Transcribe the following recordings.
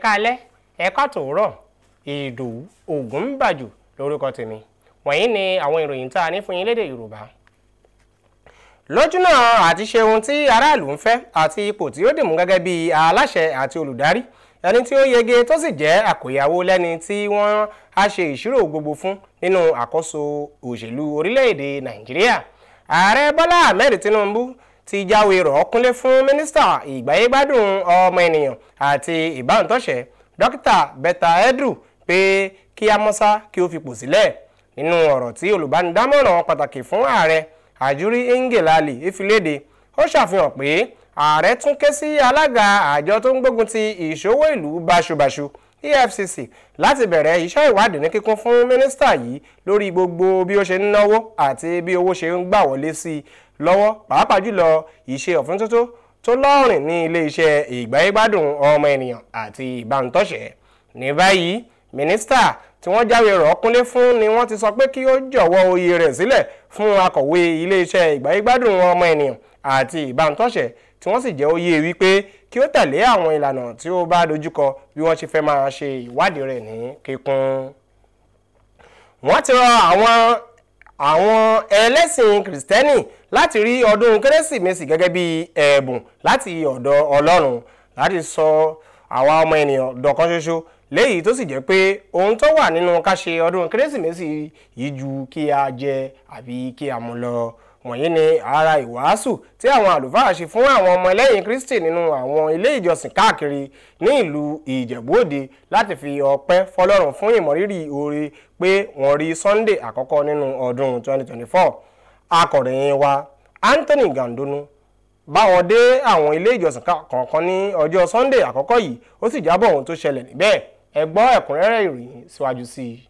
Káalẹ́, ẹ káàtòórọ̀. Ìdòwú Ògúnbàjò lórúkọ tèmi. Wọ̀nyí ni àwọn ìròyìn tá a ní fún yín lédè Yorùbá. Lójúnà àti ṣe ohun tí aráàlú ń fẹ́ àti ipò tí ó dìmú gẹ́gẹ́ bí aláṣẹ àti olùdarí ẹni tí ó yege tó sì jẹ́ àkòyàwó lẹ́ni tí wọ́n á ṣe ìṣirò gbogbo fún nínú àkóso òṣèlú orílẹ̀-èdè Nàìjíríà. Ààrẹ Bọ́lá Ahmed Tinubu ti jáwé rọ̀ọ́kúnlé fún mínísítà ìgbáyégbádùn ọmọ ènìyàn àti ìbántọ́ṣẹ́ Dókítà Betta Edu pé kí amọ́sá kí ó fipò sílẹ̀. Nínú ọ̀rọ̀ tí olùbánidámọ̀ràn pàtàkì fún ààrẹ Ajuri Ngelale ìfiléde, ó ṣàfihàn pé ààrẹ tún ké sí alága àjọ tó ń gbógun ti ìṣòwò ìlú báṣubàṣu EFCC láti bẹ̀rẹ̀ iṣẹ́ ìwádìí ní kíkún fún mínísítà yìí lórí gbogbo bí ó ṣe ń náwó àti bí owó ṣe ń gbà wọlé sí i lọ́wọ́, pàápàá jùlọ ìṣe ọ̀fíntótó tó lọ́rìn ní ilé-iṣẹ́ ìgbáyégbádùn ọmọ ènìyàn àti ìbántọ́ṣẹ́. Ní báyìí, mínísítà tí wọ́n jáwé rọ̀ọ́kúnlé fún ni wọ́n ti sọ pé kí ó jọ̀wọ́ oyè rẹ̀ sílẹ̀ fún akọ̀wé iléeṣẹ́ ìgbáyégbádùn ọmọ ènìyàn àti ìbántọ́ṣẹ́, tí wọ́n sì jẹ́ oyè wípé kí ó tẹ̀lé àwọn ìlànà tí ó bá dojúkọ bí wọ́n ṣe fẹ́ máa ṣe ìwádìí rẹ̀ ní kíkún. Wọ́n ti rọ àwọn ẹlẹ́sìn kìrìsìtẹ́nì láti rí ọdún kérésìmesì gẹ́gẹ́ bí ẹ̀bùn láti ọ̀dọ̀ Ọlọ́run láti sọ àwa ọmọ ènìyàn dọ̀kan ṣoṣo, léyìí tó sì jẹ́ pé ohun tó wà nínú ká ṣe ọdún kérésìmesì yìí ju kí a jẹ àbí kí a mu lọ. Wọ̀nyí ni ara ìwàásù tí àwọn àlùfáà ṣe fún àwọn ọmọ ẹlẹ́yìn Kristi nínú àwọn ilé ìjọsìn káàkiri ní ìlú Ìjẹ̀bú Òde láti fi ọpẹ́ fọlọ́run fún ìmọ̀rírì oore pé wọ́n rí Sunday àkọ́kọ́ nínú ọdún 2024. Akọ̀ròyìn wa Anthony Gandonu bá wọn dé àwọn ilé ìjọsìn kọ̀ọ̀kan ní ọjọ́ Sunday àkọ́kọ́ yìí, ó sì jábọ̀ ohun tó ṣẹlẹ̀ níbẹ̀. Ẹ gbọ́ ẹ̀kúnrẹ́rẹ́ ìròyìn síwájú sí i.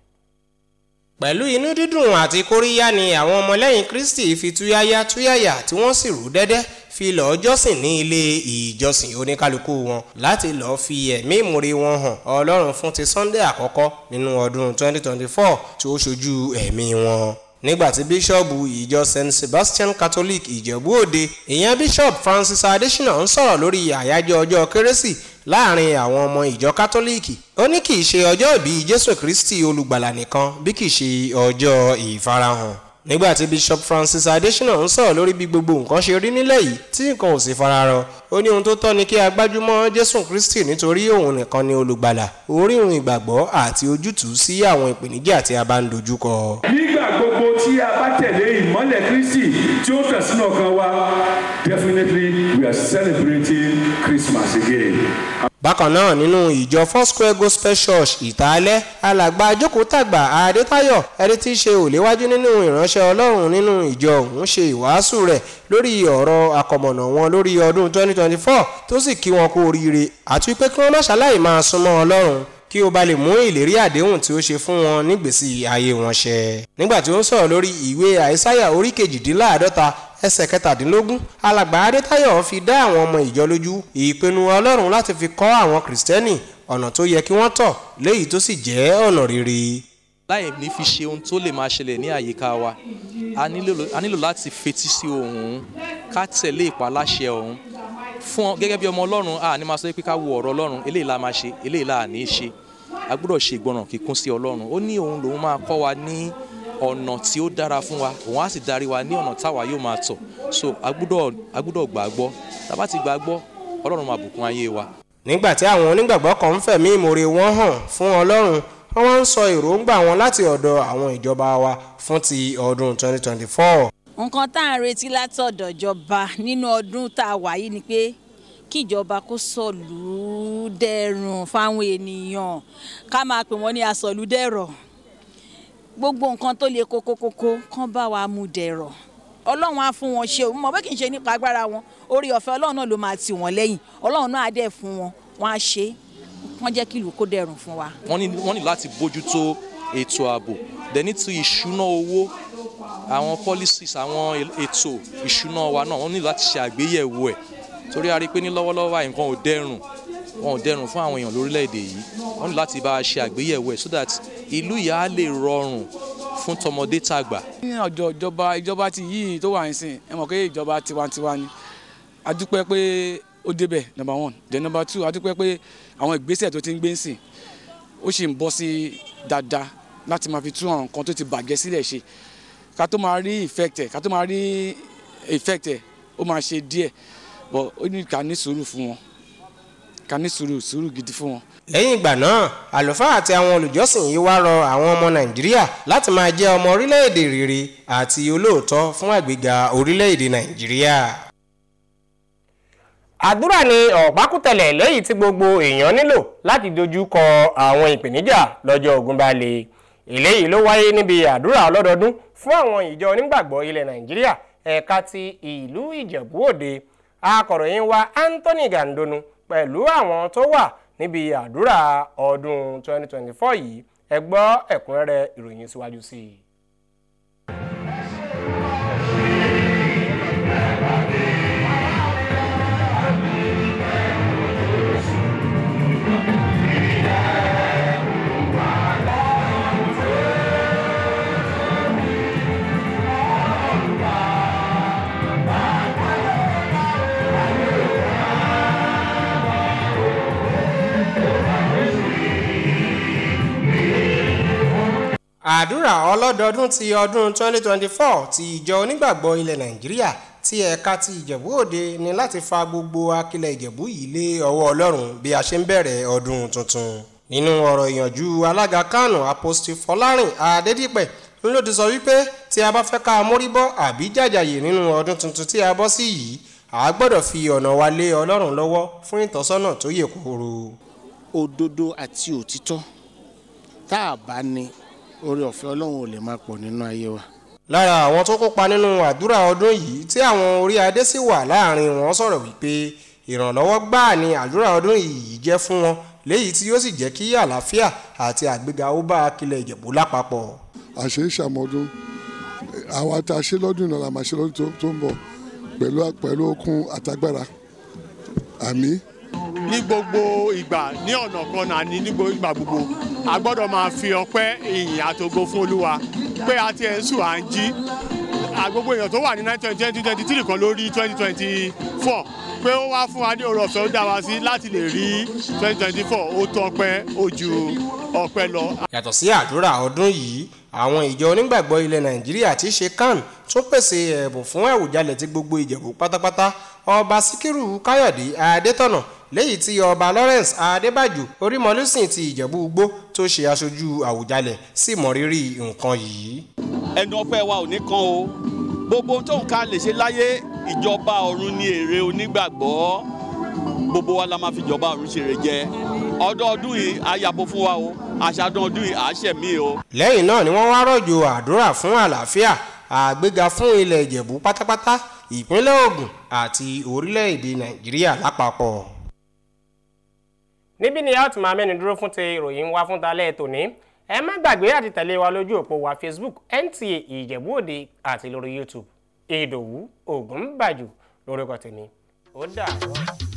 Pẹ̀lú inú dídùn àti kóríyá ni àwọn ọmọlẹ́yìn Kristi fi túyáyá túyáyà tí wọ́n sì rú dẹ́dẹ́ fi lọ́ọ́ jọ́sìn ní ilé ìjọsìn oníkálukú wọn láti lọ́ọ́ fi ẹ̀mí ìmoore wọn hàn Ọlọ́run fún ti Sunday àkọ́kọ́ nínú ọdún 2024 tí ó ṣojú ẹ̀mí wọn. Nígbàtí bíṣọ́ọ̀bù ìjọ St Sebastian Catholic Ìjẹ̀bú Òde, ìyẹn Bishop Francis Adesina ń sọ̀rọ̀ lórí àyájọ́ ọjọ́ kérésì láàrin àwọn ọmọ ìjọ kátólíìkì, ó ní kì í ṣe ọjọ́ ìbí Jésù Kristi olùgbàlà nìkan bí kì í ṣe ọjọ́ ìfarahàn. Nígbàtí Bishop Francis Adesina ń sọ̀rọ̀ lórí bí gbogbo nǹkan ṣe rí nílẹ̀ yìí tí nǹkan ò sì fararọ, ó ní ohun tó tọ́ ni kí a gbájúmọ́ Jésù Kristi nítorí òun nìkan ni olùgbàlà, orírun ìgbàgbọ́ àti ojútùú sí àwọn ìpèníjà tí a bá ń dojúkọ. Nígbà gbogbo tí a bá tẹ̀lé ìmọ́lẹ̀ Kristi tí ó tàn sínú ọkàn wa, definitely we are celebrating Christmas again. Bákan náà nínú ìjọ Foursquare Gospel Church Ìtàlẹ́, alàgbà Jókòótàgbà Adétáyọ̀ ẹni tí í ṣe òléwájú nínú ìránṣẹ́ Ọlọ́run nínú ìjọ ọ̀hún ṣe ìwàásù rẹ̀ lórí ọ̀rọ̀ àkọmọ̀nà wọn lórí ọdún 2024 tó sì kí wọn kú oríire àti pé kí wọ́n má ṣaláì máa súnmọ́ Ọlọ́run kí ó bá lè mú ìlérí àdéhùn tí ó ṣe fún wọn nígbèsí ayé wọn ṣẹ. Nígbà tí ó ń sọ̀rọ̀ lórí ìwé Àìsáyà orí 52 ẹsẹ̀ 17, alàgbà Adétáyọ̀ fi dá àwọn ọmọ ìjọ lójú ìpinnu Ọlọ́run láti fi kọ́ àwọn kìrìsìtẹ́nì ọ̀nà tó yẹ kí wọ́n tọ̀ léyìí tó sì jẹ́ ọ̀nà rere. Láì ní fi ṣe ohun tó lè máa ṣẹlẹ̀ ní àyíká wa, a nílò láti fetí sí ohùn, ká tẹ̀lé ìpaláṣẹ ọ̀hún. Fún gẹ́gẹ́ bí ọmọ Ọlọ́run, a ní máa sọ pé ká wo ọ̀rọ̀ Ọlọ́run, eléyìí la máa ṣe, eléyìí la ní ṣe. A gbọ́dọ̀ ṣe ìgbọràn kíkún sí Ọlọ́run. Ó ní òun lòun máa kọ́ wa ní ọ̀nà tí ó dára fún wa, òun á sì darí wa ní ọ̀nà táwa yóò máa tọ̀. So a gbọ́dọ̀ gbàgbọ́. Tá bá ti gbàgbọ́, Ọlọ́run máa bùkún ayé wa. Nígbà tí àwọn onígbàgbọ́ kan ń fẹ̀mí ìmoore wọn hàn fún Ọlọ́run, wọ́n wá ń sọ èròǹgbà wọn láti ọ̀dọ̀ àwọn ìjọba wa fún ti ọdún 2024. Nǹkan tá à ń retí látọ̀dọ̀ ìjọba nínú ọdún tá a wà yìí ni pé kí ìjọba kó sọ̀lú dẹ̀rùn fáwọn ènìyàn, ká máa pè wọ́n ní asọ̀lúdẹ̀rọ̀. Gbogbo nǹkan tó le kókókókó kán bá wa mú dẹ̀rọ̀. Ọlọ́run á fún wọn ṣe, òun mọ̀ pé kì í ṣe nípa agbára wọn, orí ọ̀fẹ́ Ọlọ́run náà ló máa tì wọ́n lẹ́yìn, Ọlọ́run náà á dẹ̀ fún wọn, wọ́n á ṣe, wọ́n jẹ́ kí ìlú kó dẹ̀rùn fún wa. Wọ́n ní láti bójútó ètò ààbò, dẹ̀ ní ti ìṣúná owó, àwọn policies, àwọn ètò ìṣúná wa náà wọ́n ní láti ṣe àgbéyẹ̀wò ẹ̀, torí a rí pé ní lọ́wọ́lọ́wọ́ báyìí nǹkan ò dẹrùn, wọn ò dẹrùn fún àwọn èèyàn lórílẹ̀‐èdè yìí. Wọ́n ní láti bá a ṣe àgbéyẹ̀wò ẹ̀ so that ìlú yìí á lè rọrùn fún tọmọdé tàgbà. Ní ọjọ́ ìjọba ti yìí tó wà nísìn, ẹ mọ̀ pé ìjọba tiwantiwa ni. A dúpẹ́ pé Ó débẹ̀, number one. Then number two, a dúpẹ́ pé àwọn ìgbésẹ̀ tó ti ń gbé ń sìn ó sì ń bọ́ sí dáadáa láti máa fi tún àwọn nǹkan tó ti bàjẹ́ sílẹ̀ ṣe. Ká tó máa rí effect ẹ̀, ká tó máa rí effect ẹ̀, ó máa ṣe díẹ̀, but ó ní ká ní sùúrù fún wọn, ká ní sùúrù, sùúrù gidi fún wọn. Lẹ́yìn ìgbà náà, àlùfáà àti àwọn olùjọ́sìn yìí wá rọ àwọn ọmọ Nàìjíríà láti máa jẹ́ ọmọ orílẹ̀-èdè rere àti olóòótọ́ fún àgbéga orílẹ̀-èdè Nàìjíríà. Àdúrà ni ọ̀pákùtẹ̀lẹ̀ lẹ́yìn tí gbogbo èèyàn nílò láti dojú kọ àwọn ìpèníjà lọ́jọ́ ogun bá le. Eléyìí ló wáyé níbi àdúrà ọlọ́dọọdún fún àwọn ìjọ onígbàgbọ́ ilẹ̀ Nàìjíríà ẹ̀ka ti ìlú Ìjẹ̀bú Òde. Akọ̀ròyìn wa Anthony Gandonu pẹ̀lú àwọn tó wà níbi àdúrà ọdún 2024 yìí. Ẹ gbọ́ ẹ̀kúnrẹ́rẹ́ ìròyìn síwájú sí i. Àdúrà ọlọ́dọọdún ti ọdún 2024 ti ìjọ onígbàgbọ́ ilẹ̀ Nàìjíríà tí ẹ̀ka ti Ìjẹ̀bú Òde ní láti fa gbogbo akilẹ̀ Ìjẹ̀bú yìí lé ọwọ́ Ọlọ́run bí a ṣe ń bẹ̀rẹ̀ ọdún tuntun. Nínú ọ̀rọ̀ ìyànjú alága Kánò Apostle Fọlárìn Adédìpẹ̀ ló ti sọ wípé tí a bá fẹ́ ká mórí bọ́ àbí jàjàyè nínú ọdún tuntun tí a bọ́ sí yìí, a gbọ́dọ̀ fi ọ̀nà wa lé Ọlọ́run lọ́wọ́ fún ìtọ́sọ́nà tó yè kooro. Òdodo àti òtítọ́ tá a bá ní oore ọ̀fẹ́ Ọlọ́run ò lè máa pọ̀ nínú ayé wa. Lára àwọn tó kópa nínú àdúrà ọdún yìí tí àwọn orí adé sì wà láàrin wọn sọ̀rọ̀ wípé ìrànlọ́wọ́ gbáà ni àdúrà ọdún yìí jẹ́ fún wọn, léyìí tí yóò sì jẹ́ kí àlàáfíà àti àgbéga ó bá akilẹ̀ Ìjẹ̀bú lápapọ̀. Àṣẹ ìṣàmọ́dún àwa tá a ṣe lọ́dún náà la máa ṣe lọ́dún tó ń bọ̀ pẹ̀lú okun àtagbára. Àmín. Ní gbogbo ìgbà ní ọ̀nà kan náà ní ní gbogbo ìgbà gbogbo a gbọ́dọ̀ máa fi ọpẹ́ ìyìn àtògo fún Olúwa pé a ti ẹ̀ ń sùn à ń jí. Gbogbo èèyàn tó wà ní 2023 kan lórí 2024 pé ó wá fún wa ní oore ọ̀fẹ́ ó dá wa sí láti lè rí 2024, ó tó ọpẹ́ ó ju ọpẹ́ lọ. Yàtọ̀ sí àdúrà ọdún yìí, àwọn ìjọ onígbàgbọ́ ilẹ̀ Nàìjíríà tí ṣe CAN tún pèsè ẹ̀bùn fún Àwùjalẹ̀ tí gbogbo Ìjẹ̀bú pátápátá. Ọba Síkírù Káyọ̀dé Adétọ̀nà léyìí tí ọba Lawrence Adébàjò Orímọlúsìn ti Ìjẹ̀bú Igbó tó ṣe aṣojú Àwùjalẹ̀ sì mọrírì nǹkan yìí. Ẹnu ọpẹ́ wa ò ní kan o, gbogbo tó ń ká lè ṣe láyé, ìjọba ọ̀run ni èrè onígbàgbọ́, gbogbo wa la máa fi ìjọba ọ̀run ṣèrè jẹ. Ọdọọdún yìí á yàbò fún wa o, àṣàdún ọdún yìí á ṣẹ̀mí o. Lẹ́yìn náà ni wọ́n wá rọ̀jò àdúrà fún àlàáfíà, àgbéga fún ilẹ̀ Ìjẹ̀bú pátápátá, ìpínlẹ̀ Ògùn àti orílẹ̀-èdè Nàìjíríà lápapọ̀. Níbí ni a ti máa mẹ́nu dúró fún ti ìròyìn wa fún talẹ́ tòní. Ẹ má gbàgbé àti tẹ̀lé wa lójú òpó wa Facebook NTA Ìjẹ̀bú Òde àti lórí YouTube. Ìdòwú Ògúnbàjò lórúkọ tèmi. Ó dàárọ̀.